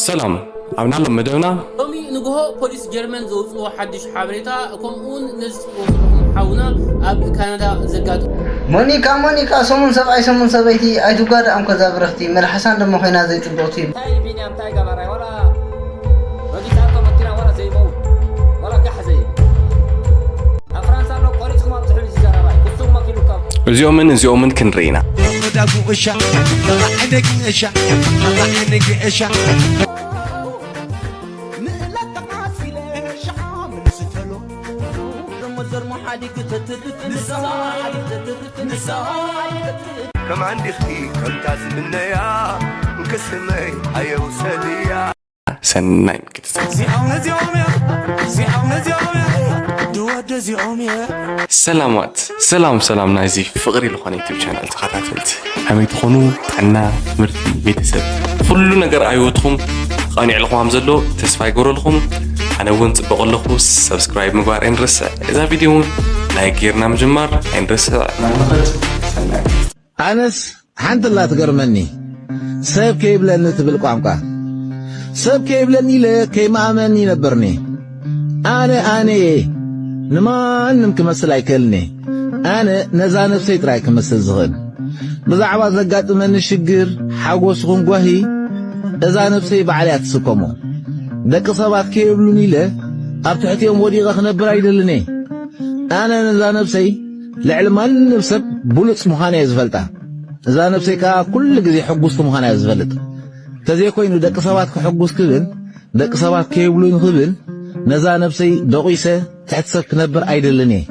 ሰላም፣ ኣብ ናሎም መደብና ሎሚ ንግሆ ፖሊስ ጀርመን ዘውፅዎ ሓድሽ ሓበሬታ፣ ከምኡውን ነዚ ትሪእዎ ዘለኹም ሓውና ኣብ ካናዳ ዘጋጥሞ። ሞኒካ ሞኒካ ሰሙን ሰብኣይ ሰሙን ሰበይቲ ኣይትጓዳእም ከዛ ብርኽቲ መልሓሳ እንደሞ ኮይና ዘይፅብቕቲ። እንታይ ቢንያም እንታይ ገባራይ ዋላ ረጊፃቶ መኪና ዋላ ዘይመውት ዋላ ጋሕ ዘይብል ኣብ ፍራንሳ ኣሎ ቆሪፅኩም ኣብ ትሕቢት ይዘረባይ ክሱም መኪሉካ እዚኦምን እዚኦምን ክንርኢ ኢና። ከም ኣንዲኽቲ ከምታ ዝምነያ እንክስመይ ኣየውሰድያ። ሰናይ ምክትታል። ሰላማት ሰላም ሰላም ናይዚ ፍቕሪ ዝኾነ ዩቱብ ቻናል ተኸታተልቲ ከመይ ትኾኑ? ጥዕና፣ ትምህርቲ፣ ቤተሰብ፣ ኩሉ ነገር ኣይወትኹም ቃኒዕ ልኹም ዘሎ ተስፋ ይገብረልኹም። ኣነ እውን ፅቡቕ ኣለኹ። ሰብስክራይብ ምግባር ኣይንረስዕ። እዛ ቪድዮ እውን ላይክ ጌርና ምጅማር ኣይንረስዕ። ናምኸት ሰናይ። ኣነስ ሓንቲ ኣላ ትገርመኒ፣ ሰብ ከይብለኒ ትብል ቋንቋ። ሰብ ከይብለኒ ኢለ ከይመኣመኒ ይነብርኒ። ኣነ ኣነ እየ፣ ንማንም ክመስል ኣይክእልኒ። ኣነ ነዛ ነብሰይ ጥራይ ክመስል ዝኽእል። ብዛዕባ ዘጋጥመኒ ሽግር፣ ሓጎስ ይኹን ጓሂ፣ እዛ ነብሰይ ባዕላ እያ ትስከሞ። ደቂ ሰባት ከይብሉኒ ኢለ ኣብ ትሕቲኦም ወዲቐ ክነብር ኣይደልን እየ። ኣነ ነዛ ነብሰይ ልዕሊ ማንም ሰብ ብሉጽ ምዃና እየ ዝፈልጣ። እዛ ነብሰይ ከኣ ኩሉ ግዜ ሕጉስቲ ምዃና እየ ዝፈልጥ። ተዘይኮይኑ ደቂ ሰባት ከሕጉስ ክብል፣ ደቂ ሰባት ከይብሉኒ ክብል፣ ነዛ ነብሰይ ደቂሰ ትሕቲ ሰብ ክነብር ኣይደልን እየ።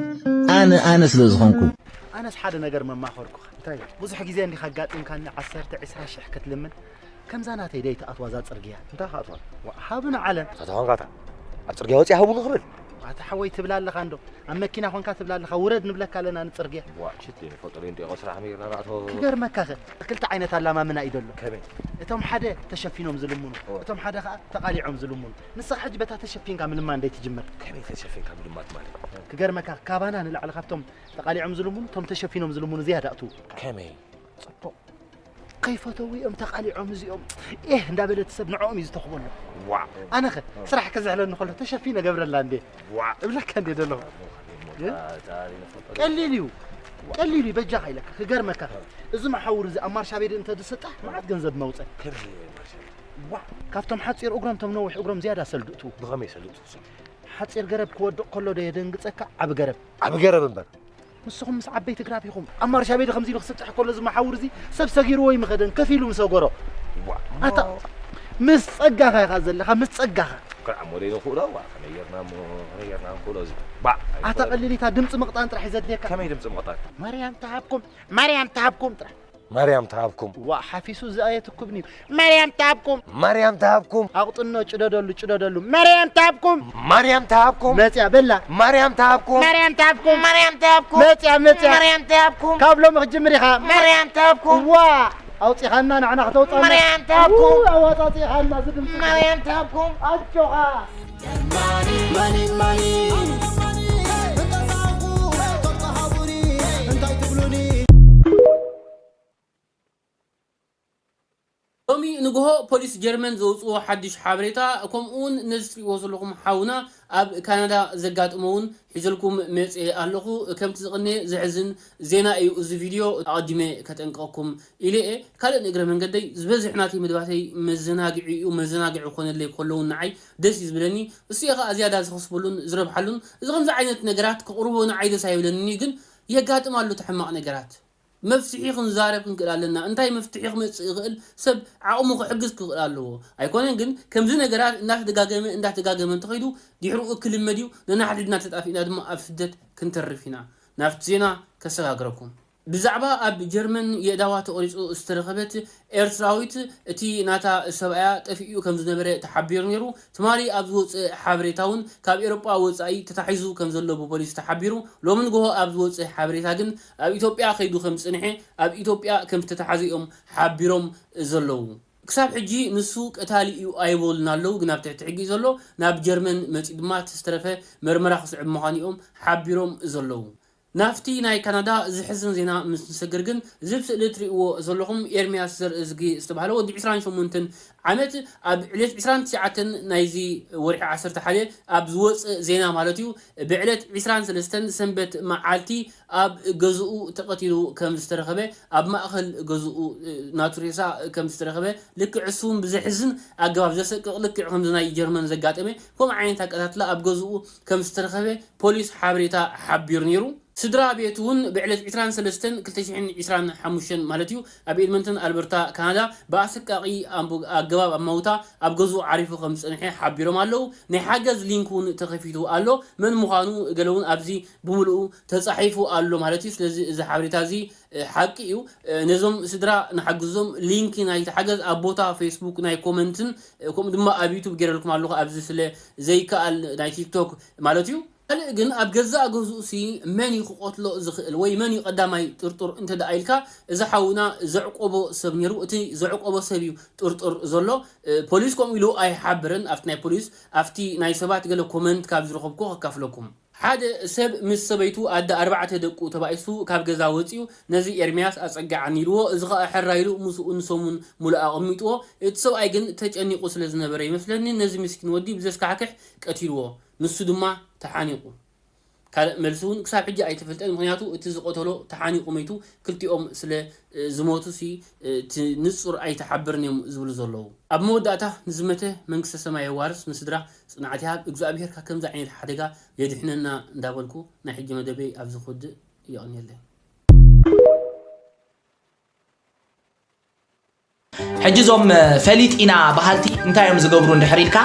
ኣነ ኣነ ስለ ዝኾንኩ። ኣነስ ሓደ ነገር መማኸርኩኻ። እንታይ? ብዙሕ ግዜ እንዲኻ ኣጋጢምካኒ ዓሰርተ ዒስራ ሽሕ ክትልምን ከምዛ ናተይ ደይ ትኣትዋ እዛ ጽርግያ። እንታይ ክኣትዋ? ዋ፣ ሃብና ዓለም። እታ ተኾንካ እታ ኣብ ጽርግያ ወጺኣ ሃቡኒ ክብል? ኣታ ሓወይ ትብላ ኣለኻ እንዶ። ኣብ መኪና ኾንካ ትብላ ኣለኻ። ውረድ ንብለካ ኣለና ንጽርግያ። ዋ፣ ሽት እየ ንፈልጦ ሌንጢቆ ስራሕ ሜርና ናዕቶ። ክገርመካ ኸ፣ ክልተ ዓይነት ኣላማምና እዩ ዘሎ። ከመይ? እቶም ሓደ ተሸፊኖም ዝልምኑ፣ እወ። እቶም ሓደ ኸኣ ተቓሊዖም ዝልምኑ። ንስኻ ሕጂ በታ ተሸፊንካ ምልማን ደይ ትጅምር። ከመይ ተሸፊንካ ምልማት ማለት? ክገርመካ፣ ካባና ንላዕሊ ካብቶም ተቓሊዖም ዝልምኑ፣ እቶም ተሸፊኖም ዝልምኑ ዝያዳ እትው። ከመይ? ጽቡቕ። ከይፈተው እዮም ተቓሊዖም እዚኦም። ኤህ እንዳበለ እቲ ሰብ ንዕኦም እዩ ዝተኽበሉ። ዋዕ። ኣነኸ ስራሕ ክዝሕለኒ ከሎ ተሸፊነ ገብረላ እንዴ? ዋዕ። እብለካ እንዴ ዘለኹ። ዋዕ። ቀሊል እዩ። ቀሊል እዩ በጃኻ ኢለካ ክገርመካ። እዚ መሓውር እዚ ኣብ ማርሻ ቤድ እንተ ዝስጣሕ መዓት ገንዘብ መውፀ። ከመይ ማርሻ ቤድ? ዋዕ። ካብቶም ሓፂር እግሮም ቶም ነዊሕ እግሮም ዝያዳ ሰልድእቱ። ብኸመይ ሰልድእቱ? ሓፂር ገረብ ክወድቕ ከሎ ዶ የደንግፀካ ዓቢ ገረብ? ዓቢ ገረብ እምበር። ንስኹም ምስ ዓበይቲ ግራብ ኢኹም። ኣብ ማርሻ ቤድ ከምዚ ኢሉ ክስጥሕ ከሎ እዚ መሓውር እዚ ሰብ ሰጊርዎ ይምኸደን ከፊሉ ምስ ኣጎሮ። ዋዕ። ኣታ ምስ ጸጋኻ ኢኻ ዘለኻ፣ ምስ ጸጋኻ። ከዓሞ ደይ ንኽእሎ፣ ዋ፣ ከመይ ጌርና እሞ፣ ከመይ ጌርና ንኽእሎ እዚ? ባዕ፣ ኣታ ኣይኮነን። ቀሊሊታ ድምፂ ምቕጣን ጥራሕ እዩ ዘድልየካ። ከመይ ድምፂ ምቕጣን? ማርያም ተሃብኩም፣ ማርያም ተሃብኩም ጥራሕ። ማርያም ተሃብኩም። ዋ፣ ሓፊሱ ዝኣየትኩብኒ እዩ። ማርያም ተሃብኩም። ማርያም ተሃብኩም። ኣቕጥኖ ጭደደሉ፣ ጭደደሉ። ማርያም ተሃብኩም። ማርያም ተሃብኩም። መጽያ በላ። ማርያም ተሃብኩም። ማርያም ተሃብኩም። ማርያም ተሃብኩም። መጽያ፣ መጽያ። ማርያም ተሃብኩም። ካብ ሎሚ ክትጅምር ኢኻ። ማርያም ተሃብኩም። ዋ፣ ኣውጺኻና ንዓና ከተውጻና። ማርያም ተሃብኩም። ው፣ ኣዋጻጺኻና ዝድምጽ። ማርያም ተሃብኩም። ኣጆኻ። ሎሚ ንግሆ ፖሊስ ጀርመን ዘውፅዎ ሓድሽ ሓበሬታ፣ ከምኡ እውን ነዚ ትሪእዎ ዘለኹም ሓውና ኣብ ካናዳ ዘጋጥሞ እውን ሒዘልኩም መፅኤ ኣለኹ። ከምቲ ዝቕነ ዘሕዝን ዜና እዩ እዚ ቪድዮ፣ ኣቐዲመ ከጠንቅቐኩም ኢለ እየ። ካልእ ንእግረ መንገደይ ዝበዝሕ ናተይ መድባተይ መዘናግዒ እዩ፣ መዘናግዒ ክኾነለይ ከለውን ንዓይ ደስ እዩ ዝብለኒ። እሱ እየ ከዓ ዝያዳ ዝኸስበሉን ዝረብሓሉን። እዚ ከምዚ ዓይነት ነገራት ክቕርቦ ንዓይ ደስ ኣይብለንን እዩ፣ ግን የጋጥም ኣሎ እቲ ሕማቕ ነገራት። መፍትሒ ክንዛረብ ክንክእል ኣለና። እንታይ መፍትሒ ክመጽእ ይኽእል? ሰብ ዓቕሙ ክሕግዝ ክኽእል ኣለዎ። ኣይኮነን ግን ከምዚ ነገራት እንዳተደጋገመ እንዳተደጋገመ እንተኸይዱ ድሕርኡ ክልመድ እዩ። ነናሕድሕድና ተጣፊእና ድማ ኣብ ስደት ክንተርፍ ኢና። ናብቲ ዜና ከሰጋግረኩም። ብዛዕባ ኣብ ጀርመን የእዳዋ ተቖሪጹ ዝተረኸበት ኤርትራዊት፣ እቲ ናታ ሰብኣያ ጠፊኡ ከም ዝነበረ ተሓቢሩ ነይሩ። ትማሊ ኣብ ዝወጽእ ሓበሬታ እውን ካብ ኤሮጳ ወጻኢ ተታሒዙ ከም ዘሎ ብፖሊስ ተሓቢሩ። ሎሚ ንግሆ ኣብ ዝወጽእ ሓበሬታ ግን ኣብ ኢትዮጵያ ከይዱ ከም ዝጸንሐ፣ ኣብ ኢትዮጵያ ከም ዝተታሓዘ እዮም ሓቢሮም ዘለዉ። ክሳብ ሕጂ ንሱ ቀታሊ እዩ ኣይበሉን ኣለዉ፣ ግን ኣብ ትሕቲ ሕጊ እዩ ዘሎ። ናብ ጀርመን መጺኡ ድማ እቲ ዝተረፈ መርመራ ክስዕብ ምዃኑ እዮም ሓቢሮም ዘለዉ። ናብቲ ናይ ካናዳ ዝሕዝን ዜና ምስ ንሰግር ግን፣ እዚ ኣብ ስእሊ እትርእይዎ ዘለኹም ኤርምያስ ዘርእዝጊ ዝተባህለ ወዲ ዕስራን ሸሞንተን ዓመት፣ ኣብ ዕለት ዕስራን ትሽዓተን ናይዚ ወርሒ ዓሰርተ ሓደ ኣብ ዝወጽእ ዜና ማለት እዩ፣ ብዕለት ዕስራን ሰለስተን ሰንበት መዓልቲ ኣብ ገዝኡ ተቐቲሉ ከም ዝተረኸበ፣ ኣብ ማእከል ገዝኡ፣ እ፣ ናቱ ሬሳ ከም ዝተረኸበ፣ ልክዕ እሱ እውን ብዘሕዝን ኣገባብ፣ ዘሰቅቕ፣ ልክዕ ከምዚ ናይ ጀርመን ዘጋጠመ ከምኡ ዓይነት ኣቀታትላ ኣብ ገዝኡ ከም ዝተረኸበ ፖሊስ ሓበሬታ ሓቢሩ ነይሩ። ስድራ ቤቱ እውን ብዕለት ዕስራን ሰለስተን ክልተ ሽሕን ዕስራን ሓሙሽተን ማለት እዩ፣ ኣብ ኤድመንተን ኣልበርታ ካናዳ ብኣሰቃቒ ኣምቡ-፣ ኣገባብ ኣማውታ ኣብ ገዝኡ ዓሪፉ ከም ዝጸንሐ ሓቢሮም ኣለዉ። ናይ ሓገዝ ሊንክ እውን ተኸፊቱ ኣሎ። መን ምዃኑ ገለ እውን ኣብዚ ብምሉኡ ተጻሒፉ ኣሎ ማለት እዩ። ስለዚ እዚ ሓበሬታ እዚ፣ እ፣ ሓቂ እዩ። እ፣ ነዞም ስድራ ንሓግዞም። ሊንክ ናይቲ ሓገዝ ኣብ ቦታ ፌስቡክ ናይ ኮመንትን፣ እ፣ ከምኡ ድማ ኣብ ዩቱብ ገይረልኩም ኣለኹ፣ ኣብዚ ስለ ዘይከኣል ናይ ቲክቶክ ማለት እዩ። ካልእ ግን ኣብ ገዛእ ገዝኡሲ መን እዩ ክቐትሎ ዝኽእል ወይ መን እዩ ቀዳማይ ጥርጡር እንተ ደኣ ኢልካ፣ እዚ ሓውና ዘዕቆቦ ሰብ ነይሩ። እቲ ዘዕቆቦ ሰብ እዩ ጥርጡር ዘሎ። እ፣ ፖሊስ ከምኡ ኢሉ ኣይሓብርን። ኣብቲ ናይ ፖሊስ፣ ኣብቲ ናይ ሰባት ገለ ኮመንት ካብ ዝረኸብኩ ከካፍለኩም። ሓደ ሰብ ምስ ሰበይቱ ኣደ ኣርባዕተ ደቁ ተባኢሱ ካብ ገዛ ወጺኡ፣ ነዚ ኤርምያስ ኣጸግዓኒ ኢልዎ፣ እዚ ኸኣ ሕራይ ኢሉ ምስኡ ንሰሙን ሙሉእ ኣቐሚጥዎ። እቲ ሰብኣይ ግን ተጨኒቑ ስለ ዝነበረ ይመስለኒ ነዚ ምስኪን ወዲ ብዘስካሕክሕ ቀቲልዎ። ንሱ ድማ ተሓኒቑ። ካልእ መልሲ እውን ክሳብ ሕጂ ኣይተፈልጠን፣ ምኽንያቱ እቲ ዝቐተሎ ተሓኒቑ መይቱ፣ ክልቲኦም ስለ፣ እ፣ ዝሞቱ ሲ፣ እ፣ እቲ ንጹር ኣይተሓብርን እዮም ዝብሉ ዘለዉ። ኣብ መወዳእታ ንዝመተ መንግስተ ሰማይ የዋርስ፣ ንስድራ ጽንዓት ይሃብ። እግዚኣብሄር ካብ ከምዚ ዓይነት ሓደጋ የድሕነና እንዳበልኩ ናይ ሕጂ መደበይ ኣብዚ ክውድእ። የቐንየለይ። ሕጂ እዞም ፈሊጥ ኢና በሃልቲ እንታይ እዮም ዝገብሩ እንድሕር ኢልካ፣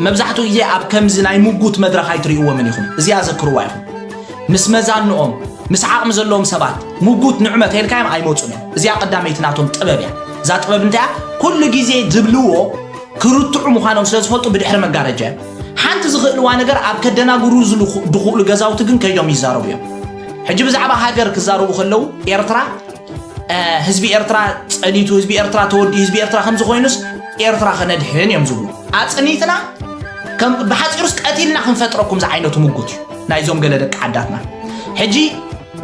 መብዛሕትኡ ግዜ ኣብ ከምዚ ናይ ምጉት መድረኽ ኣይትርእይዎምን ኢኹም። እዚኣ ዘክርዋ ኢኹም። ምስ መዛንኦም፣ ምስ ዓቕሚ ዘለዎም ሰባት ምጉት ንዑ መተ ኢልካዮም ኣይመጹን እዮም። እዚኣ ቀዳመይቲ ናቶም ጥበብ እያ። እዛ ጥበብ እንታይ እያ? ኩሉ ግዜ ዝብልዎ ክርትዑ ምዃኖም ስለ ዝፈልጡ ብድሕሪ መጋረጃ እዮም። ሓንቲ ዝኽእልዋ ነገር ኣብ ከደናግሩ ዝልኹ-፣ ዝኽእሉ ገዛውቲ ግን ከይዶም ይዛረቡ እዮም። ሕጂ ብዛዕባ ሃገር ክዛረቡ ከለዉ ኤርትራ እ፣ ህዝቢ ኤርትራ ጸኒቱ፣ ህዝቢ ኤርትራ ተወዲኡ፣ ህዝቢ ኤርትራ ከምዚ ኮይኑስ ኤርትራ ከነድሕን እዮም ዝብሉ። ኣጽኒትና ከም፣ ብሓጺሩስ ቀቲልና ክንፈጥረኩም ዝዓይነቱ ምጉት እዩ ናይዞም ገለ ደቂ ዓዳትና። ሕጂ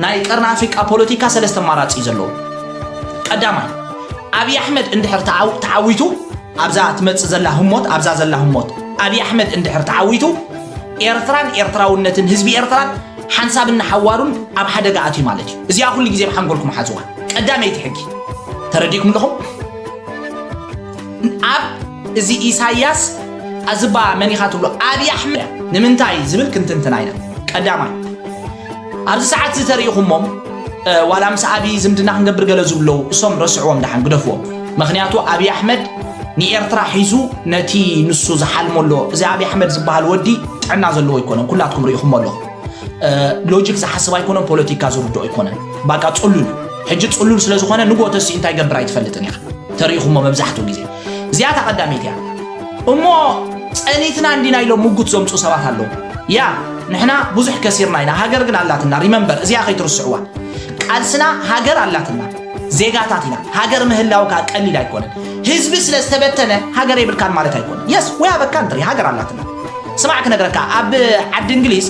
ናይ ቀርኒ ኣፍሪቃ ፖለቲካ ሰለስተ ኣማራጺ እዩ ዘለዎ። ቀዳማይ፣ ኣብይ ኣሕመድ እንድሕር ተዓው-፣ ተዓዊቱ ኣብዛ ትመጽእ ዘላ ህሞት፣ ኣብዛ ዘላ ህሞት፣ ኣብይ ኣሕመድ እንድሕር ተዓዊቱ ኤርትራን ኤርትራውነትን ህዝቢ ኤርትራን ሓንሳብን ንሓዋሩን ኣብ ሓደጋ ኣትዩ ማለት እዩ። እዚኣ ኩሉ ግዜ ብሓንጎልኩም ሓዝዋ። ቀዳመይቲ ሕጊ። ተረዲእኩም ኣለኹም? ኣብ እዚ ኢሳያስ ኣዝባ መን ኢኻ ትብሎ? ኣብይ ኣሕመድ ንምንታይ ዝብል ክንትንትና ኢና። ቀዳማይ፣ ኣብዚ ሰዓት እዚ ተሪኢኹሞም፣ እ፣ ዋላ ምስ ኣብይ ዝምድና ክንገብር ገለ ዝብሉ ኣለዉ፣ እሶም ረስዕዎም፣ ደሓን ግደፍዎም። ምኽንያቱ ኣብይ ኣሕመድ ንኤርትራ ሒዙ ነቲ ንሱ ዝሓልሞ ኣሎ። እዚ ኣብይ ኣሕመድ ዝበሃል ወዲ ጥዕና ዘለዎ ኣይኮነን፣ ኩላትኩም ርኢኹሞ ኣለኹም። እ፣ ሎጂክ ዝሓስብ ኣይኮነን፣ ፖለቲካ ዝርድኦ ኣይኮነን። ባቃ ጽሉል እዩ። ሕጂ ጽሉል ስለ ዝኾነ ንግሆ ተሲኡ እንታይ ይገብር ኣይትፈልጥን ኢኻ። ተሪኢኹሞ መብዛሕትኡ ግዜ። እዚኣ እታ ቀዳመይቲ እያ። እሞ ጸኒትና እንዲና ኢሎም ምጉት ዘምጽኡ ሰባት ኣለዉ። ያ፣ ንሕና ብዙሕ ከሲርና ኢና፣ ሃገር ግን ኣላትና። ሪመምበር፣ እዚኣ ከይትርስዕዋ። ቃልስና ሃገር ኣላትና። ዜጋታት ኢና። ሃገር ምህላው ከኣ ቀሊል ኣይኮነን። ህዝቢ ስለ ዝተበተነ ሃገር የብልካን ማለት ኣይኮነን። የስ፣ we have a country፣ ሃገር ኣላትና። ስማዕ ክነግረካ፣ ኣብ ዓዲ እንግሊዝ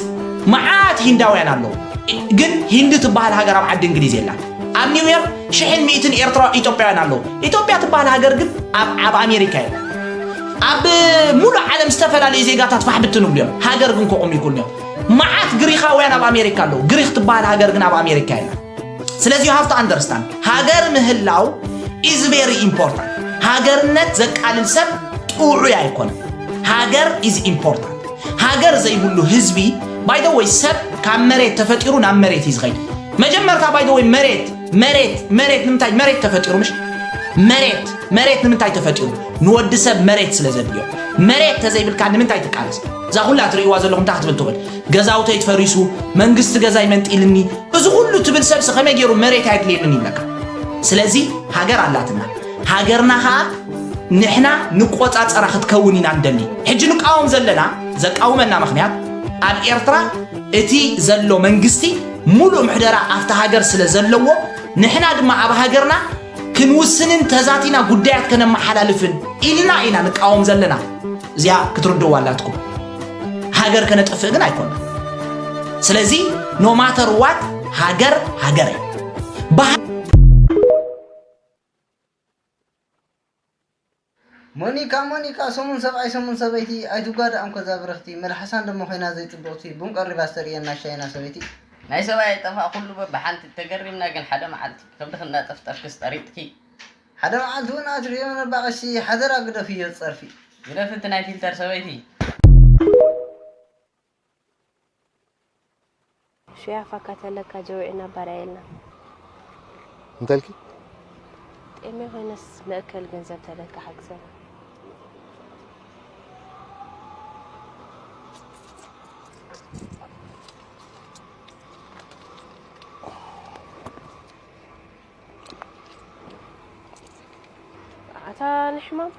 መዓት ሂንዳውያን ኣለዉ። ግን ሂንዲ ትበሃል ሃገር ኣብ ዓዲ እንግሊዝ የላን። ኣብ ኒውዮርክ ሽሕን ሚእትን ኤርትራ፣ ኢትዮጵያውያን ኣለዉ። ኢትዮጵያ ትበሃል ሃገር ግን ኣብ፣ ኣብ ኣሜሪካ እያ። ኣብ ሙሉእ ዓለም ዝተፈላለዩ ዜጋታት ፋሕ ብትን ይብሉ እዮም። ሃገር ግን ከቑም ይብሉ እዮም። መዓት ግሪኻውያን ኣብ ኣሜሪካ ኣለዉ። ግሪኽ ትበሃል ሃገር ግን ኣብ ኣሜሪካ የላን። ስለዚ you have to understand፣ ሃገር ምህላው is very important። ሃገርነት ዘቃልል ሰብ ጥዑይ ኣይኮነን። ሃገር is important። ሃገር ዘይብሉ ህዝቢ፣ by the way፣ ሰብ ካብ መሬት ተፈጢሩ ናብ መሬት እዩ ዝኸይድ። መጀመርታ፣ by the way፣ መሬት፣ መሬት፣ መሬት ንምንታይ መሬት ተፈጢሩ? ምሽ መሬት፣ መሬት ንምንታይ ተፈጢሩ? ንወዲ ሰብ መሬት ስለ ዘድልዮ። መሬት ተዘይብልካ ንምንታይ ትቃለስ? እዛ ኩላ ትርእይዋ ዘለኹም እንታይ ክትብል ትኽእል? ገዛውተይ ተፈሪሱ፣ መንግስቲ ገዛይ መንጢልኒ፣ እዚ ኩሉ ትብል ሰብሲ ከመይ ገይሩ መሬት ኣየድልየንን ይብለካ? ስለዚ ሃገር ኣላትና። ሃገርና ኸኣ ንሕና ንቆጻጸራ ክትከውን ኢና ንደሊ። ሕጂ ንቃወም ዘለና፣ ዘቃውመና ምኽንያት ኣብ ኤርትራ እቲ ዘሎ መንግስቲ ሙሉእ ምሕደራ ኣብታ ሃገር ስለ ዘለዎ፣ ንሕና ድማ ኣብ ሃገርና ክንውስንን ተዛቲና ጉዳያት ከነመሓላልፍን ኢልና ኢና ንቃወም ዘለና። እዚኣ ክትርድእዋ ኣላትኩም። ሃገር ከነጥፍእ ግን ኣይኮንና። ስለዚ no matter what ሃገር ሃገር እያ። ሞኒካ ሞኒካ ሰሙን ሰብኣይ ሰሙን ሰበይቲ ኣይትጓዳእም ከዛ ብርኽቲ መልሓሳን ደሞ ኮይና ዘይፅብቕቲ ቡን ቀሪባ ዝተርእየና ሻይና ሰበይቲ። ናይ ሰብኣይ ጠፋእ ኩሉ በብሓንቲ ተገሪምና ግን ሓደ መዓልቲ ከብድኺ እናጠፍጠፍክስ ጠሪጥኪ። ሓደ መዓልቲ እውን ኣትርእዮ ነባቐሲ ሓደራ ግደፍዮ ፀርፊ። ግደፊ እቲ ናይ ፊልተር ሰበይቲ። ሹያ ፋካ ተለካ ጀውዒና ባርያ ኢልና። እንተልኪ ጤሜ ኮይነስ መእከል ገንዘብ ተለካ ሓግዘና። ኣታ ንሕማም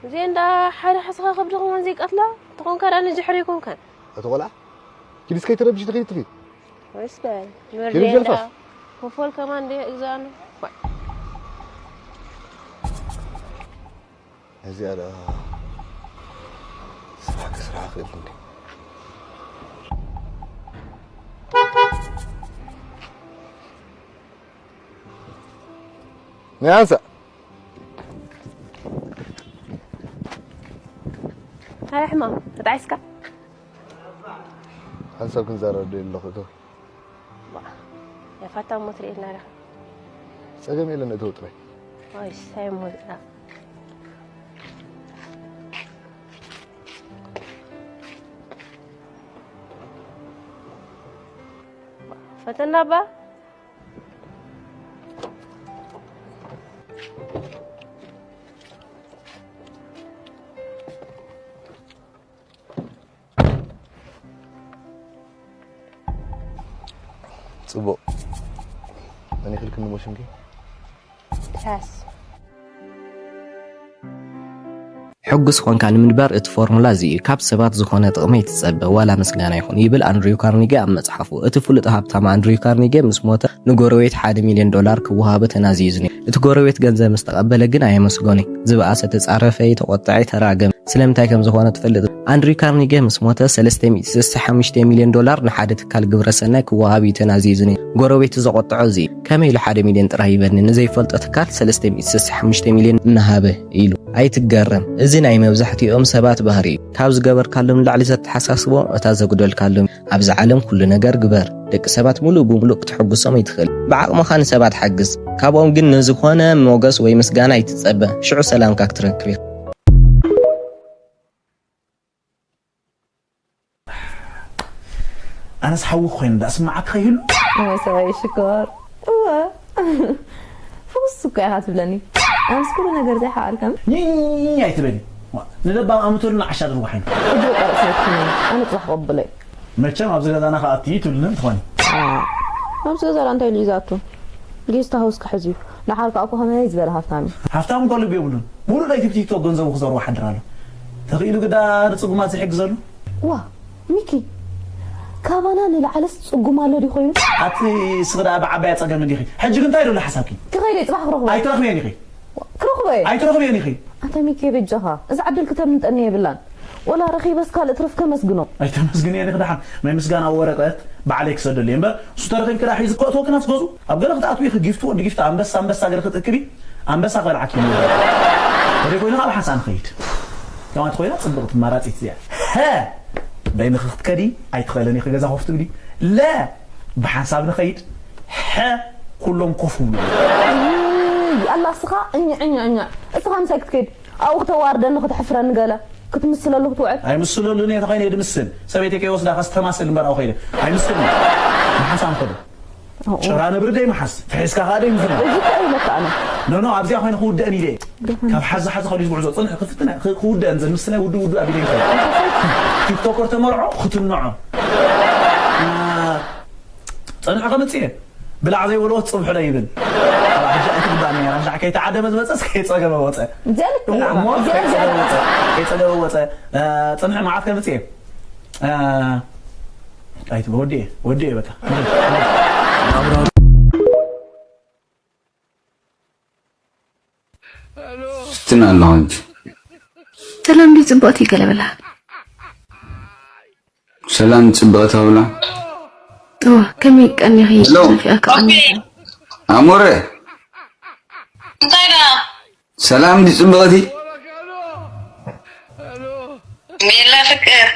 እዚኤ እንዳ ሓደ ሓስኻ ከብዲ ከማን ዘይቀትላ ተኾንካ ደኣ ንድሕሪ ኣይኮንካን። ኣቲ ቆልዓ ኪዲስ ከይትረብሽ ትኺድ ትኺድ። ወይስ በል ኪዲ ጀልፋፍ። ኮፎል ከማን እንደ እግዛኑ። እዚኣ ደኣ ስራሕ ክስራሕ ክእል እንዴ? ናይ ኣንሳ ሃይ ሕማም ተጣዒስካ። ሓንሳብ ክንዛረብ ደሊ ኣለኹ እቶ ያፋታ እሞ ትርእየና ዲኻ? ጸገም የለን እቶ ጥራይ ዋይ ሳይ ሞዛ ፈተና ባ ጽቡቕ መን ይኽልክኒ ሞ ሽምኪ ትሓስ ሕጉስ ኾንካ ንምንባር እቲ ፎርሙላ እዚ እዩ። ካብ ሰባት ዝኾነ ጥቕሚ ኣይትጸበ፣ ዋላ ምስጋና ይኹን፣ ይብል ኣንድሪው ካርኒጌ ኣብ መጽሓፉ። እቲ ፍሉጥ ሃብታም ኣንድሪው ካርኒጌ ምስ ሞተ ንጎረቤት ሓደ ሚልዮን ዶላር ክወሃቦ ተናዝዩ ነይሩ። እቲ ጎረቤት ገንዘብ ምስ ተቐበለ ግን ኣየመስገኖን። ዝበኣሰ ተጻረፈ፣ ተቖጥዐ፣ ተራገመ። ስለምንታይ ከም ዝኾነ ትፈልጥ? ኣንድሪው ካርኒጌ ምስ ሞተ ሰለስተ ሚእቲ ስሳ ሓሙሽተ ሚልዮን ዶላር ንሓደ ትካል ግብረ ሰናይ ክወሃብ እዩ ተናዝዩ ነይሩ። ጎረቤቱ ዘቖጥዖ እዚ እዩ። ከመይ ኢሉ ሓደ ሚልዮን ጥራይ ይበኒ ንዘይፈልጦ ትካል ሰለስተ ሚእቲ ስሳ ሓሙሽተ ሚልዮን እናሃበ ኢሉ ኣይትገረም። እዚ ናይ መብዛሕትኦም ሰባት ባህሪ እዩ። ካብ ዝገበርካሎም ንላዕሊ ዘተሓሳስቦም እታ ዘጉደልካሎም። ኣብዛ ዓለም ኩሉ ነገር ግበር። ደቂ ሰባት ሙሉእ ብሙሉእ ክትሕጉሶም ኣይትኽእል። ብዓቕምኻ ንሰባት ሓግዝ። ካብኦም ግን ንዝኾነ ሞገስ ወይ ምስጋና ኣይትጸበ። ሽዑ ሰላምካ ክትረክብ ኢኻ። ኣነስ ሓዊ ኮይኑ ዳ ስማዓካ ከይህሉ ወይ ሰብኣይ ሽኮር እወ ፍኹስ እኮ ኢኻ ትብለኒ ኣነስ ኩሉ ነገር ዘይሓኣልከም ኝኝኝኝ ኣይትበሊ ንለባም ኣምተሉ ንዓሻ ድርጉሓይኑ እጅ ቀረፅ ነትኩኒ ኣነ ፅባሕ ቀብለይ መቸም ኣብዚ ገዛና ከኣቲ ትብልኒ እንትኾኒ ኣብዚ ገዛ እንታይ ልዩ ዝኣቱ ጌስት ሃውስ ክሕዝ እዩ ደሓር ከዓ እኮ ከመይ ዝበለ ሃፍታም እዩ ሃፍታም እኮ ልቢ የብሉን ሙሉእ ለይቲ ብቲክቶክ ገንዘቡ ክዘርዎ ሓድር ኣሎ ተኽኢሉ ግዳ ንፅጉማት ዝሕግዘሉ ዋ ሚኪ ካባና ንላዕልስ ፅጉም ኣሎ ድዩ ኮይኑ ኣቲ እስኺ ደኣ ብዓባያ ፀገም እንዲኺ ሕጂ ግን እንታይ ደሎ ሓሳብኪ ክኸይደ ፅባሕ ክረኽቦ ኣይትረኽብየን ኢኺ ክረኽቦ እየ ኣይትረኽብየን ኢኺ ኣታ ሚኪ በጃኻ እዚ ዓዲ ልክተምንጠኒ የብላን ወላ ረኺበስ ካልእ ትረፍ ከመስግኖ ኣይተመስግንየን ኢኺ ደሓን ናይ ምስጋና ወረቀት ባዕለይ ክሰደሉ እየ እምበር እሱ ተረኺብኪ ደኣ ሒዙ ከእትወኪ ናብቲ ገዝኡ ኣብ ገለ ክትኣትዊ ኢኺ ጊፍቲ ወዲ ጊፍቲ ኣንበሳ ኣንበሳ ገለ ክትእክቢ ኣንበሳ ክበልዓኪ እዩ ወደ ኮይኑ ካብ ሓንሳ ንኸይድ ከማት ኮይና ፅብቕቲ መራፂት እዚኣ በይንኺ ክትከዲ ኣይትኽእልን ኢኺ ገዛ ኮፍ ትብሊ ለ ብሓንሳብ ንኸይድ ሐ ኩሎም ኮፍ ብሉ ኣላ እስኻ እኛ እኛ እኛ እስኻ ምሳይ ክትከይድ ኣብኡ ክተዋርደኒ ክትሕፍረኒ ገለ ክትምስለሉ ክትውዕል ኣይምስለሉን እየ ተኾይነ ድምስል ሰበይተይ ከይወስዳ ከስተማስል እምበር ኣብኡ ከይደ ኣይምስልን ብሓንሳብ ንኸዶ ጭራ ነብሪ ደይ መሓስ ተሒዝካ ከዓ ደይ ምፍና እዚ እንታይ ኢለካ ኣነ ኖኖ ኣብዚኣ ኮይነ ክውደአን ኢለ ካብ ሓዚ ሓዚ ከሊስ ጉዕዞ ፅንሕ ክፍትና ክውደአን ዘን ምስናይ ውዱ ውዱ ኣቢለ ይኸ ቲክቶከር ተመርዖ ክትንዖ ፅንሕ ከምፅእ ብላዕ ዘይበልዎ ፅብሑ ዶ ይብል ሕጂ ኣይትግባእ ነራ ሻዕ ከይተዓደመ ዝመፀስ ከይፀገበ ወፀ ከይፀገበ ወፀ ፅንሕ መዓት ከምፅእ ኣይትበ ወዲ ወዲ በቃ ትፍትን ኣለኹ ሕጂ ሰላም ድዩ ፅብቕቲ ገለ በላ ሰላም ፅብቕቲ ኣውላ ከመይ ቀኒኺ? ሄሎ። ናፊቐካ ቀኒኺ። ኣሞረ። እንታይ ደኣ? ሰላም ድዩ ጽብቕቲ? ሜላ ፍቅር።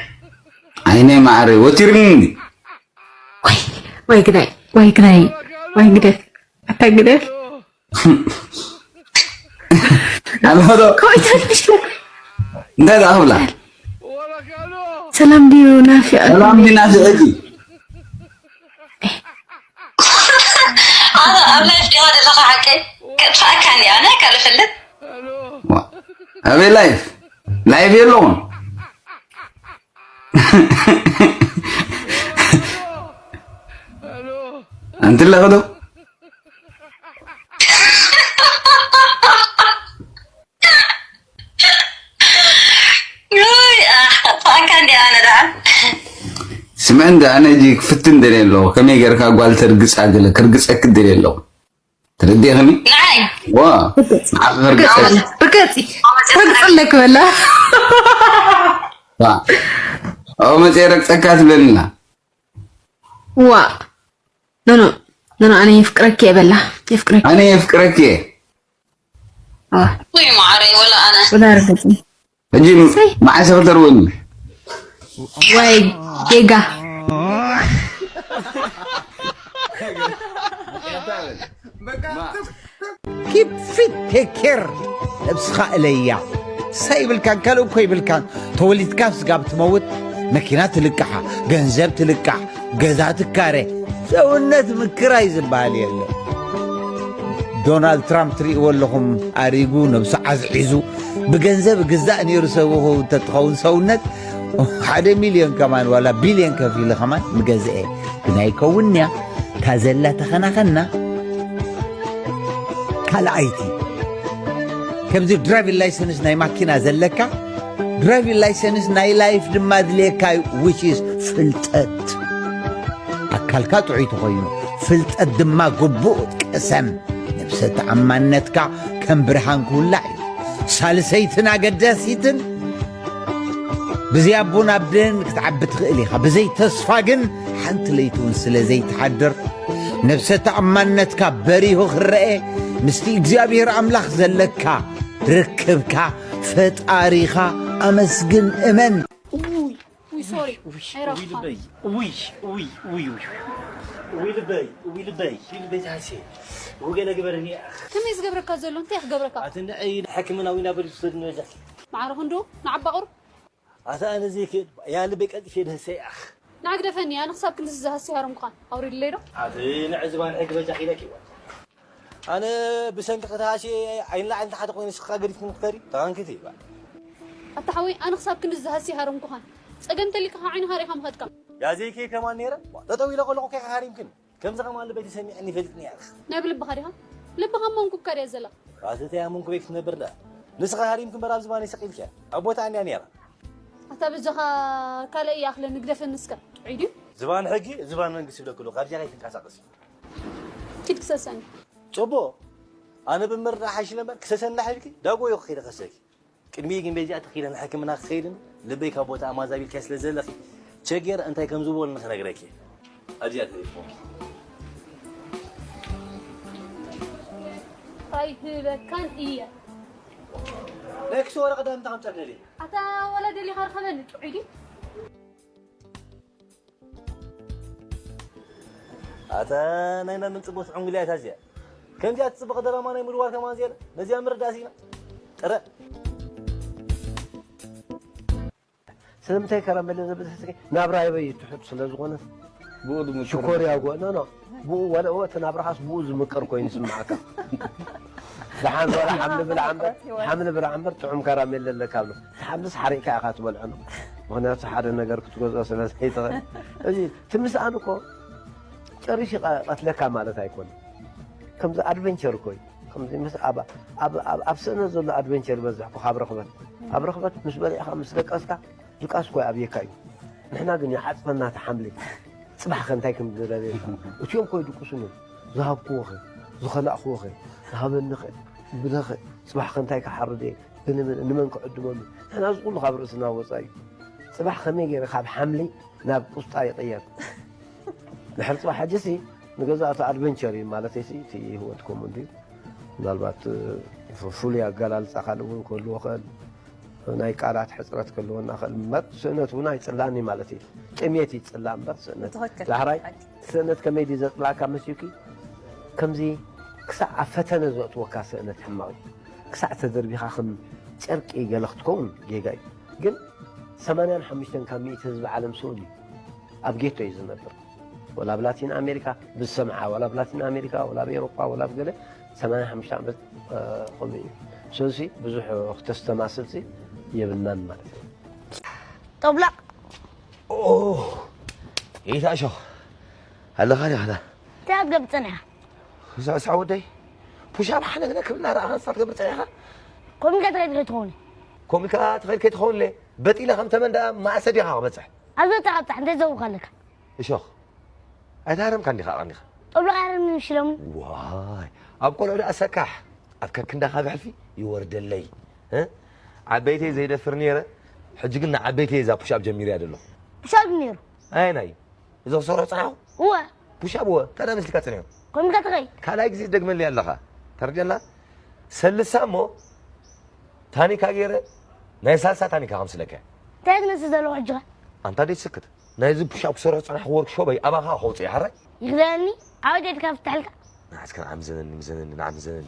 ዓይነይ ማዕረ ወቲርኒ። ወይ፣ ወይ ግዳይ፣ ወይ ግዳይ፣ ወይ ግደፍ፣ ኣታ ግደፍ። ኣልሆ ዶ? ከመይ ትፈልሽ? እንታይ ደኣ ክብላ? ሰላም ድዩ ናፊቐ? ሰላም ድዩ ናፊቐ? ኣነ ኣብ ላይፍ ዲኻ ዘለኻ ሓቀይ? ከጥፍኣካ እንዲ ኣነ ካልእ ፈልጥ። ዋ፣ ኣበይ ላይፍ? ላይፍ የለውን። ኣንቲ ኣለኺ ዶ? ውይ፣ ኣህ፣ ከጥፍኣካ እንዲ ኣነ ደኣ። ስምዒ እንዳ ኣነ እጂ ክፍትን ደልየ ኣለኹ። ከመይ ጌርካ ጓል ተርግጻ ገለ ክርግጸኪ ደልየ ኣለኹ። ተረዲእኽኒ? ንዓይ? ዋ፣ ንዓኺ ክርግጸኪ። ርገጺ፣ ርገጺ፣ ረግጽለኪ በላ። ዋ፣ ኣብኡ መጺአ ረግጸካ ትብለኒ ኣላ። ዋ፣ ኖ፣ ኖ፣ ኖ፣ ኖ፣ ኣነ የፍቅረኪ እየ በላ። የፍቅረኪ። ኣነ የፍቅረኪ እየ። ዋ። ውይ፣ ማዓረይ፣ ወላ ኣነ። ወላ ርገጺ። ሕጂ እሰይ። መዓስ ኢኺ ተርውኒ? ወይ ጌጋ። ኪፕ ፊት፣ ቴክ ኬር፣ ነብስኻ እለያ። ሳይ ይብልካን ካልእ እኮ ይብልካን። ተወሊድካ ስጋብ ትመውት መኪና ትልቃሓ፣ ገንዘብ ትልቃሕ፣ ገዛ ትካረ፣ ሰውነት ምክራይ ዝበሃል የለን። ዶናልድ ትራምፕ ትርእይዎ ኣለኹም፣ ኣሪጉ፣ ነብሱ ዓዝዒዙ፣ ብገንዘብ ግዛእ ነይሩ ሰብ ተትኸውን ሰውነት ሓደ ሚልዮን ከማን ዋላ ቢልዮን ከፊሉ ከማን ምገዝአ። ግን ኣይከውንያ፣ እታ ዘላ ተኸናኸና። ካልኣይቲ፣ ከምዚ ድራይቪን ላይሰንስ ናይ ማኪና ዘለካ፣ ድራይቪን ላይሰንስ ናይ ላይፍ ድማ ኣድልየካ እዩ፣ which is ፍልጠት። ኣካልካ ጥዑይ ተኾይኑ፣ ፍልጠት ድማ ግቡእ ቅሰም። ነብሰ ተኣማንነትካ ከም ብርሃን ክውላዕ እዩ። ሳልሰይትን ኣገዳሲትን፣ ብዘይ ኣቦን ኣደን ክትዓቢ ትኽእል ኢኻ፣ ብዘይ ተስፋ ግን ሓንቲ ለይቲ እውን ስለ ዘይትሓድር፣ ነብሰ ተኣማንነትካ በሪሁ ክረኤ፣ ምስቲ እግዚኣብሔር ኣምላኽ ዘለካ ርክብካ፣ ፈጣሪኻ ኣመስግን፣ እመን። ውይ ሶሪ፣ ኣይረኽፋን። ውይ ውይ ውይ ውይ ውይ ውይ ልበይ ውይ ልበይ ውይ ልበይ ታሴ ውገለ ግበረኒ። ከመይ ዝገብረካ ዘሎ እንታይ ክገብረካ? ኣቲ ንዐይ ሕክምናዊ ናብ ሪፍ ሰድኒ በጃኪ። ማዕረ ክንዱ ንዓባ ቁሩብ። ኣታ ኣነ ዘይክእል ያ ልበይ ቀልጢፈ ደህሰ ያኽ። ንዓ ግደፈኒ፣ ኣነ ክሳብ ክንድዚ ዝሃሲ ሃረምኩኻን ኣውሪድለይ ዶ? ኣቲ ንዐ ዝባን ሕጊ በጃኪ ኢለኪ። ኣነ ብሰንኪ ክትሃሲ ዓይኒ ላዕሊ ንታሕቲ ኮይኑ ንስኻ ገዲፍክኒ ክትከዲ ተቐንክቲ። ኣታ ሓወይ ኣነ ክሳብ ክንድዚ ዝሃሲ ሃረምኩኻን። ጸገም ተሊካ ከዓ ዓይንኻ ርኢኻ ምኸድካ። ያዘይከይ ከማን ነይረ ጠጠው ኢለ ከለኹ ከይካ ሃሪምክኒ። ከምዚ ከማን ልበይ ተሰሚዕኒ ይፈልጥኒ እያ። ናይ ብልብኻ ዲኻ? ልብኻ እሞ እንኩብካ ድያ ዘላ? ኣተተያ መንኩበይ ክትነብር ደኣ ንስኻ ሃሪምኪ እምበር ኣብ ዝባነይ ስቕ ኢልኪ እያ። ኣብ ቦታኣ እንድያ ነይራ። ኣታ በጃኻ ካልእ ይኣኽለኒ ግደፈኒ እስከ። ጥዑይ ድዩ? ዝባን ሕጊ ዝባን መንግስቲ ይብለኪ ኣለኹ። ካብዚኣ ከይትንቀሳቐሲ። ኪድ ክሰሰኒ። ጽቡቕ። ኣነ ብምርዳእ ሓይሽለ እምበር ክሰሰኒ እንድሕር ኢልኪ ዳጎ እየ ከይደ ከሰኪ። ቅድሚኡ ግን በዚኣ ተኺለ ንሕክምና ክኸይድን ልበይ ካብ ቦታኣ ማዛቢልካዮ ስለ ዘለኺ ቸጌረ እንታይ ከም ዝበሉኒ ክነግረኪ እየ። ኣብዚኣ ተሌፎን። ኣይህበካን እየ። ናይ ክሲ ወረቐት እንታይ ከምፀልካ ደሊኺ? ኣታ ወላ ደሊኻ ርኸበኒ ጥዑይ ድዩ? ኣታ ናይ መን ጽቡቕ ዕንጉልያ እታ እዚኣ። ከምዚኣ ትጽብቕ ደራማ ናይ ምድዋር ከማን እዚኣ ነዚኣ ምርዳእ ሲና። ጥረ። ስለምንታይ ከረሜለ ዘብዝሕ ስከ ናብራ ይበይ ትሑት ስለ ዝኾነ ብኡ ዝምቅር ሽኮርያ ጎ ኖ ኖ ብኡ ወለ እቲ ናብራኻስ ብኡ ዝምቅር ኮይኑ ይስምዓካ። ደሓን በላ ሓምሊ ብላዕ እምበር ሓምሊ ብላዕ እምበር ጥዑም ከራሜለ ኣለካ ብሎ። ሓምልስ ሓሪቕካ ኢኻ ትበልዖ ነው። ምኽንያቱ ሓደ ነገር ክትገዝኦ ስለ ዘይትኽእል። እዚ እቲ ምስኣን እኮ ጨሪሽ ይቐትለካ ማለት ኣይኮነን። ከምዚ ኣድቨንቸር እኮ እዩ። ከምዚ ምስ ኣብ ኣብ ኣብ ኣብ ስእነት ዘሎ ኣድቨንቸር ይበዝሕ እኮ ካብ ርኽበት። ኣብ ርኽበት ምስ በሊዕካ ምስ ደቀስካ ድቃስ እኮ ኣብየካ እዩ። ንሕና ግን ይዓጽፈና እቲ ሓምሊ። ጽባሕ ከ እንታይ ከም ዝደለየካ። እቲኦም እኮ ይድቅሱን እዮም። ዝሃብክዎ ኸ፣ ዝኸላእክዎ ኸ፣ ዝሃበኒ ኸ፣ ብለ ኸ፣ ጽባሕ ከ እንታይ ክሓርድ እየ፣ ብንመን፣ ንመን ክዕድመሉ። ንሕና እዚ ኩሉ ካብ ርእስና ወጻኢ እዩ። ጽባሕ ከመይ ገይረ ካብ ሓምሊ ናብ ቁስጣ ይቕየር። ድሕሪ ጽባሕ ሕጂ ሲ ንገዛእቲ ኣድቨንቸር እዩ ማለት እዩ። እቲ ህይወት ከምኡ እንድዩ። ምናልባት ፍሉይ ኣገላልጻ ካልእ እውን ክህልዎ ክእል፣ ናይ ቃላት ሕፅረት ክህልወና ክእል እምበር ስእነት እውን ኣይፅላእን እዩ ማለት እዩ። ጥሜት ይፅላእ እምበር ስእነት ትኽክል። ዳሕራይ ስእነት ከመይ ድዩ ዘፅላእካ መሲልኪ? ከምዚ ክሳዕ ኣብ ፈተነ ዘእትወካ ስእነት ሕማቕ እዩ። ክሳዕ ተደርቢኻ ከም ጨርቂ ገለ ክትከውን ጌጋ እዩ። ግን ሰማንያን ሓሙሽተን ካብ ሚእቲ ህዝቢ ዓለም ስኡን እዩ። ኣብ ጌቶ እዩ ዝነብር። ወላ ኣብ ላቲን ኣሜሪካ ብዝሰምዓ፣ ወላ ኣብ ላቲን ኣሜሪካ፣ ወላ ኣብ ኤውሮጳ፣ ወላ ኣብ ገለ ሰማንያ ሓሙሽተ ዓመት ከምኡ እዩ። ስለዚ ብዙሕ ክተስተማስልሲ የብልናን ማለት እዩ። ጠብላቕ ይታ እሾኽ ኣለኻ ዲኻ? እንታይ ኣብ ገብ ጸኒሓ? ሳዕ ወደይ ፑሻብ ሓነግነ ክብልና ረኣኻ ንሳ ትገብር ጸኒኻ? ኮሚካ ትኸይድ ከይትኸውን። ኮሚካ ትኸይድ ከይትኸውን ለ በጢለ ከም ተመን ደኣ ማእሰ ዲኻ ክበጽሕ? ኣብ ዘጠቓጥሕ እንታይ ዘውካ ኣለካ? እሾኽ ኣይተሃረምካን ዲኻ ኣቐኒኻ? ጠብሎ ኣይሃረምኒ ሽለሙ። ዋይ ኣብ ቆልዑ ደኣ ሰካሕ ኣብ ከክንዳኻ ብሕልፊ ይወርደለይ እ? ዓበይተይ ዘይደፍር ነይረ ሕጂ ግን ንዓበይተይ እዛ ፑሽ ኣብ ጀሚርያ ደለኹ። ፑሽ ኣብ ነይሩ። ኣየናይ? እዚ ክሰርሖ ጸናሕኩ? እወ። ፑሽ ኣብ እወ። እንታይ ደኣ መሲልካ ጸኒሑ? ኮንካ ትኸይ። ካልኣይ ግዜ ትደግመለይ ኣለኻ። ተረድኣና? ሰልሳ እሞ ታኒካ ገይረ ናይ ሳልሳ ታኒካ ከምስለካ እየ። እንታይ ትመስል ዘለኹ ሕጂ ኸ? ኣንታ ደይ ትስክት። ናይዚ ፑሽ ኣብ ክሰርሖ ዝጸናሕኩ ዎርክሾፐይ ኣባኻ ከውጽእ እየ ሓራይ? ይኽደነኒ? ዓወት የድካ ፍትሐልካ? ንዓ እስከ ንዓ ምዘነኒ ምዘነኒ ንዓ ምዘነኒ።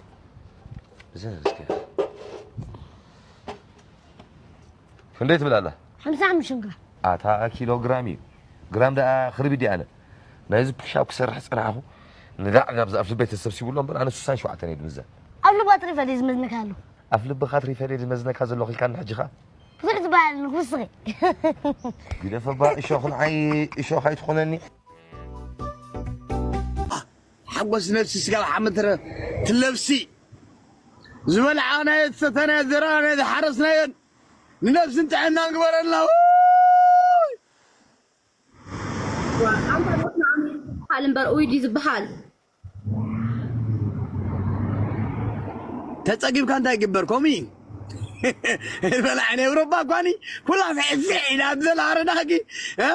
ምዘነኒ እስከ። ክንደይ ትብል ኣላ? ሓምሳ ሓሙሽተ ግራም። ኣታ ኪሎ ግራም እዩ። ግራም ደኣ ክርቢት ድየ ኣነ? ናይዚ ፑሽ ኣብ ክሰርሕ ዝጸናሕኩ ንዳዕግ ኣብዚ ኣፍልበይ ተሰብሲቡ ኣሎ እምበር ኣነ ስሳን ሸውዓተን እየ ድምዘን። ኣብ ልባ ትሪፈ ድዩ ዝመዝነካ ኣሎ? ኣፍልብኻ ትሪፈ ድየ ዝመዝነካ ዘለኹ ኢልካኒ ሕጂ ኸኣ? ብዙሕ ዝበሃል ንኹስኺ። ግደፈባ እሾኽ ንዓይ እሾኽ ኣይትኾነኒ። ሓጎስ ነፍሲ ስጋብ ሓመትረ ትለብሲ ዝበልዓ ናይ ዝሰተናዮ ዘራና ናይ ዝሓረስናዮን ንነብስን ጥዕናን ግበረልና። ውይ! ኣንታ ሞትና ኣሜሪካ ዝበሃል እምበር ኡይ ድዩ ዝበሃል? ተጸጊብካ እንታይ ይግበር ከምኡ እዩ። በላዕ ናይ ኤውሮጳ እኳኒ ኩላ ፍሕፍሕ ኢላ ኣብ ዘላ ኣረዳኺ እ?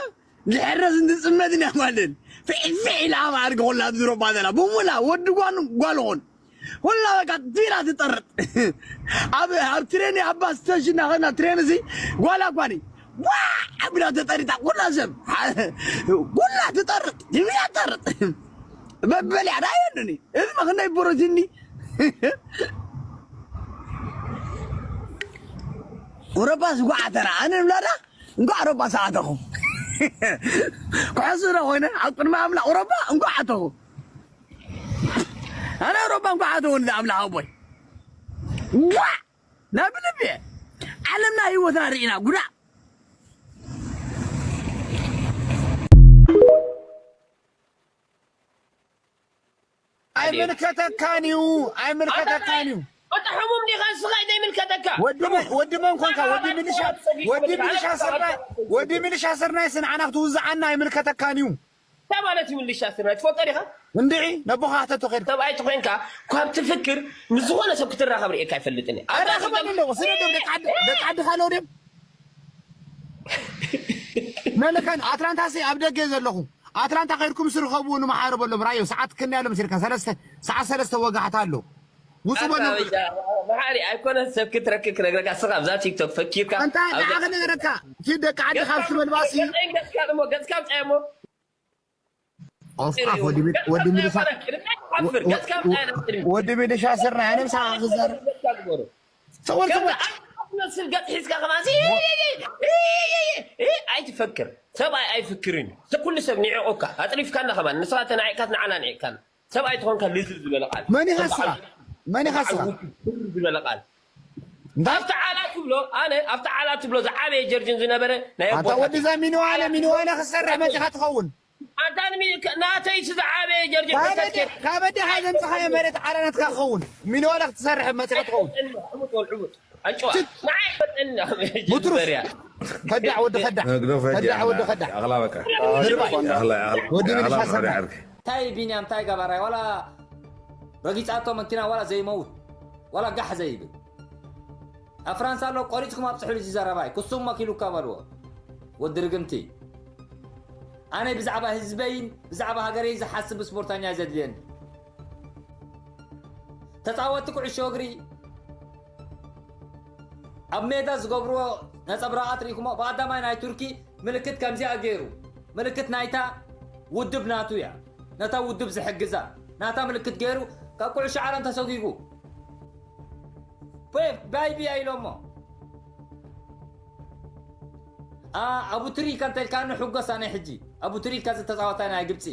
ዝሕረስ እንትጽመት ኢና ጓልን ፍሕፍሕ ኢላ ኣብ ኣድጊ ኩላ ኣብ ዝሮባ ዘላ ብሙላ ወዲ ጓን ጓል ኾን ኩላ በቃ ቲራ ትጠርጥ ኣብ ኣብ ትሬን ኣብ ባስ ስቴሽን ናኸና ትሬን እዚ ጓላ ኳኒ ዋ ኣቢላ ተጠሪጣ ኩላ ሰብ ኩላ ትጠርጥ ትብያ ትጠርጥ በበልያ ዳየንኒ እዚ መኽነይ ብሮቲኒ ኡረባስ ጓዓተና ኣነ ንብላዳ እንኳዕ ረባ ሰዓተኹ ክሕሱ ዶ ኮይነ ኣብ ቅድሚ ኣምላኽ ረባ እንኳዕ ኣተኹ ኣነ ረባ እንኳዕ ኣተወኒ ኣምላኽ ኣቦይ ጓዕ ናብ ልቢ ዓለምና ህይወትና ርኢና ጉዳእ ኣይምልከተካን እዩ ኣይምልከተካን እዩ። ኣታ ሕሙም ዲኻ ንስኻ እዩ ዘይምልከተካ። ወዲ መን ወዲ መን ኮንካ ወዲ ሚሊሻ ወዲ ሚሊሻ ስርናይ ወዲ ሚሊሻ ስርናይ ስንዓና ክትውዝዓና ኣይምልከተካን እዩ። እንታይ ማለት እዩ ሚሊሻ ስርናይ ትፈልጦ ዲኻ? እንድዒ ነቦኻ ክተቶ ኸድካ። ሰብኣይ ተኾይንካ ኳ ብትፍክር ምስ ዝኾነ ሰብ ክትራኸብ ርእየካ ኣይፈልጥን እየ። ኣራኽበኒ ኣለኹ ስለ ደም ደቂ ዓዲ ደቂ ዓድኻ ኣለዉ ድዮም? መለካን ኣትላንታ ሲ ኣብ ደገ ዘለኹ ኣትላንታ ከይድኩም ስርኸቡ ንመሓረበሎም ራዮ ሰዓት ክንደይ ኣሎ መሲልካ ሰለስተ ሰዓት ሰለስተ ወጋሕታ ኣሎ ውፁ በሉ መሓሪ ኣይኮነ ሰብ ክትረክብ ክነግረካ ስኻ ኣብዛ ቲክቶክ ፈኪርካ እንታይ ንዓ ክነግረካ ኪድ ደቂ ዓዲ ካብ ሽመልባሲ ገፅካ እሞ ገፅካ ምፃየሞ ኦፍቃፍ ወዲ ሚሊሻ ስርና ኣነ ምሳኻ ክዛረብ ትመስል ገጽ ሒዝካ ከማን ኣይትፈክር። ሰብኣይ ኣይፍክርን እዩ። ኩሉ ሰብ ንዒቑካ ኣጥሪፍካና ከማን ንስኻ ተናዒቕካስ ንዓና ንዒቕካና። ሰብኣይ ተኾንካ ልዝብ ዝበለ ቃል። መን ኢኻ ንስኻ? መን ኢኻ ንስኻ? ዝበለ ቃል። ኣብቲ ዓላ ትብሎ ኣነ ኣብቲ ዓላ ትብሎ ዝዓበየ ጀርጅን ዝነበረ ናይ ኣቦታት ወዲ እዛ ሚኒዋነ ሚኒዋነ ክሰርሕ መጺኻ ትኸውን። ኣዳን ናተይ ዝዓበየ ጀርጅ ካበዲ ካበዲ ሃይዘምፅኻዮ መሬት ዓረነትካ ክኸውን ሚኖላ ክትሰርሕ መፂኻ ትኸውን ዕቡጥ ወል ዕቡጥ ኣንጭዋ ንዓይ ፈጠና ሙትሩፍ በርያ ከዳዕ ወዲ ከዳዕ ግደፎ ሕጂ ከዳዕ ወዲ ከዳዕ ኣኽላ በቃ ድርባይ ኣኽላ ኣኽላ ወዲ ኣኽላ ምልሻ ማዕረ ሰማይ ዓርኪ እንታይ ቢንያም እንታይ ገባራይ ዋላ ረጊጻቶ መኪና ዋላ ዘይመውት ዋላ ጋሕ ዘይብል ኣብ ፍራንሳ ኣሎ ቆሪጽኩም ኣብጽሑሉ እዚ ዘረባይ ክሱም መኪሉካ በልዎ ወዲ ርግምቲ ኣነ ብዛዕባ ህዝበይን ብዛዕባ ሃገረይ ዝሓስብ ስፖርተኛ እዩ ዘድልየኒ። ተጻወትቲ ኩዕሾ እግሪ ኣብ ሜዳ ዝገብርዎ ነጸብራቓት ርኢኹሞ? ብቐዳማይ ናይ ቱርኪ ምልክት ከምዚኣ ገይሩ፣ ምልክት ናይታ ውድብ ናቱ እያ፣ ነታ ውድብ ዝሕግዛ ናታ ምልክት ገይሩ ካብ ኩዕሾ ዓለም ተሰጒጉ። ፔፕ ባይ ቢያ ኢሎሞ። ኣቡ ትሪካ እንተልካኒ ሕጎስ ኣነ ሕጂ። ኣቡ ትሪካ ዝተጻወታ ናይ ግብጺ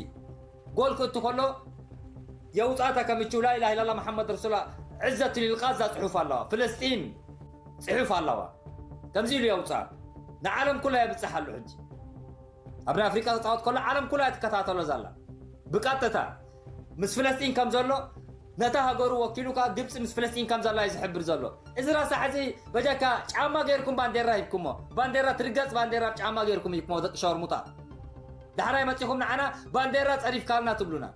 ጎል ክእቱ ከሎ የውጻእታ ከምችው ላኢላሃ ኢላላ መሓመድ ረሱላ ዕዘቱ ሊልቃዛ ጽሑፍ ኣለዋ። ፍልስጢን ጽሑፍ ኣለዋ። ከምዚ ኢሉ የውጻእ። ንዓለም ኩላ የብጽሕ ኣሎ ሕጂ። ኣብ ናይ ኣፍሪቃ ክጻወት ከሎ ዓለም ኩላ ትከታተሎ ዘላ። ብቀጥታ ምስ ፍለስጢን ከም ዘሎ ነታ ሃገሩ ወኪሉ ከኣ ግብጺ ምስ ፍለስጢን ከም ዘላ እዩ ዝሕብር ዘሎ። እዚ ረሳሕ እዚ በጃካ ጫማ ገይርኩም ባንዴራ ሂብኩሞ። ባንዴራ ትርገጽ ባንዴራ ብ ጫማ ገይርኩም ሂብኩሞ ደቂ ሸርሙጣ። ዳሕራይ መጺኹም ንዓና ባንዴራ ጸሪፍካልና ትብሉና።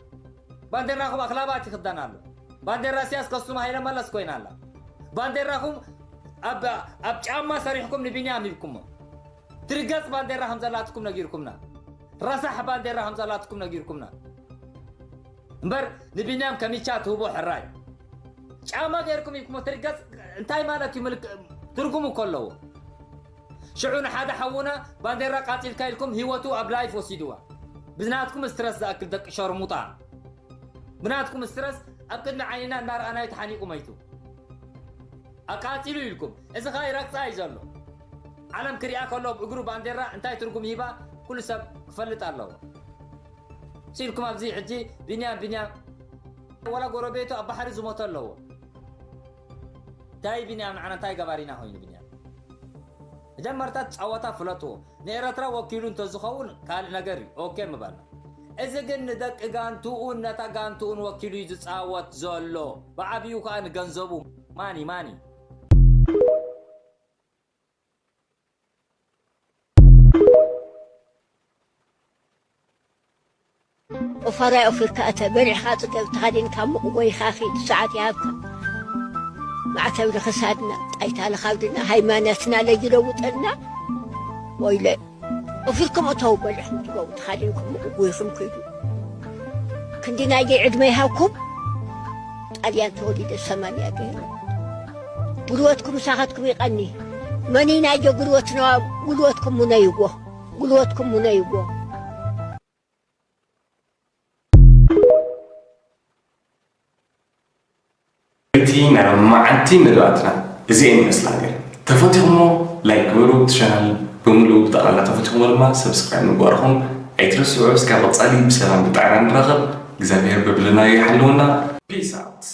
ባንዴራኹም ኣኽላባት ይኽደን ኣሎ። ባንዴራ ኢሳያስ ከሱም ሃይለ መለስ ኮይና ኣላ። ባንዴራኹም ኣብ ኣብ ጫማ ሰሪሕኩም ንቢንያም ሂብኩሞ። ትርገጽ ባንዴራ ከም ዘላትኩም ነጊርኩምና። ረሳሕ ባንዴራ ከም ዘላትኩም ነጊርኩምና። እምበር ንቢንያም ከሚቻ ትህቦ ሕራይ። ጫማ ገይርኩም ኢልኩሞ ትርገጽ እንታይ ማለት እዩ? ምልክ-፣ ትርጉም እኮ ኣለዎ። ሽዑ ንሓደ ሓውና ባንዴራ ቃጺልካ ኢልኩም ህይወቱ ኣብ ላይፍ ወሲድዋ። ብናትኩም ስትረስ ዝኣክል ደቂ ሸርሙጣ። ብናትኩም ስትረስ ኣብ ቅድሚ ዓይንና እናረኣናዮ ተሓኒቁ መይቱ። ኣቃጺሉ ኢልኩም። እዚ ኸኣ ይረግጻ እዩ ዘሎ። ዓለም ክሪኣ ከሎ ብእግሩ ባንዴራ እንታይ ትርጉም ሂባ ኩሉ ሰብ ክፈልጥ ኣለዎ። ሲልኩም ኣብዚ ሕጂ ቢንያም፣ ቢንያም፣ ወላ ጎረቤቱ ኣብ ባሕሪ ዝሞተ ኣለዎ። እንታይ ቢንያም ንዓና እንታይ ገባሪና ኮይኑ ቢንያም? መጀመርታ ጸወታ ፍለጥዎ። ንኤረትራ ወኪሉ እንተዝኸውን ካልእ ነገር እዩ። ኦኬ ምበልና። እዚ ግን ንደቂ ጋንትኡን ነታ ጋንትኡን ወኪሉ እዩ ዝጻወት ዘሎ። ብዓቢኡ ከኣ ንገንዘቡ ማኒ፣ ማኒ። ኦፋራይ ኦፊርካ እተ በሊዕኻ ጽገብ ተኸዲንካ ምቕጎይኻ ኺድ ሰዓት ይሃብካ። ማዕተብ ንኽሳድና ጣይታ ንኻብድና ሃይማኖትና ለይለውጠልና። ወይለ ኦፊርኩም እተው በሊዕኩም ጽገቡ ተኸዲንኩም ምቕጎይኹም ኪዱ። ክንዲ ናየይ ዕድመ ይሃብኩም። ጣልያን ተወሊደ ሰማንያ ገይረ። ጉልበትኩም ምሳኻትኩም ይቐኒ። መን ኢና እዮ ጉልበትና፣ ጉልበትኩም ሙነይዎ፣ ጉልበትኩም ሙነይዎ። እቲ ናይ መዓልቲ መደባትና እዚኤን ይመስላ ነይረን። ተፈቲኹሞ ላይክ ግበሩ፣ እቲ ቻናል ብምሉኡ ብጠቕላላ ተፈቲኹሞ ድማ ሰብስክራይብ ምግባርኹም ኣይትረስዑ። እስካብ ቀጻሊ ብሰላም ብጥዕና ንራኸብ። እግዚኣብሔር በብለናዮ ይሓልወና። ፒስ ኣውት።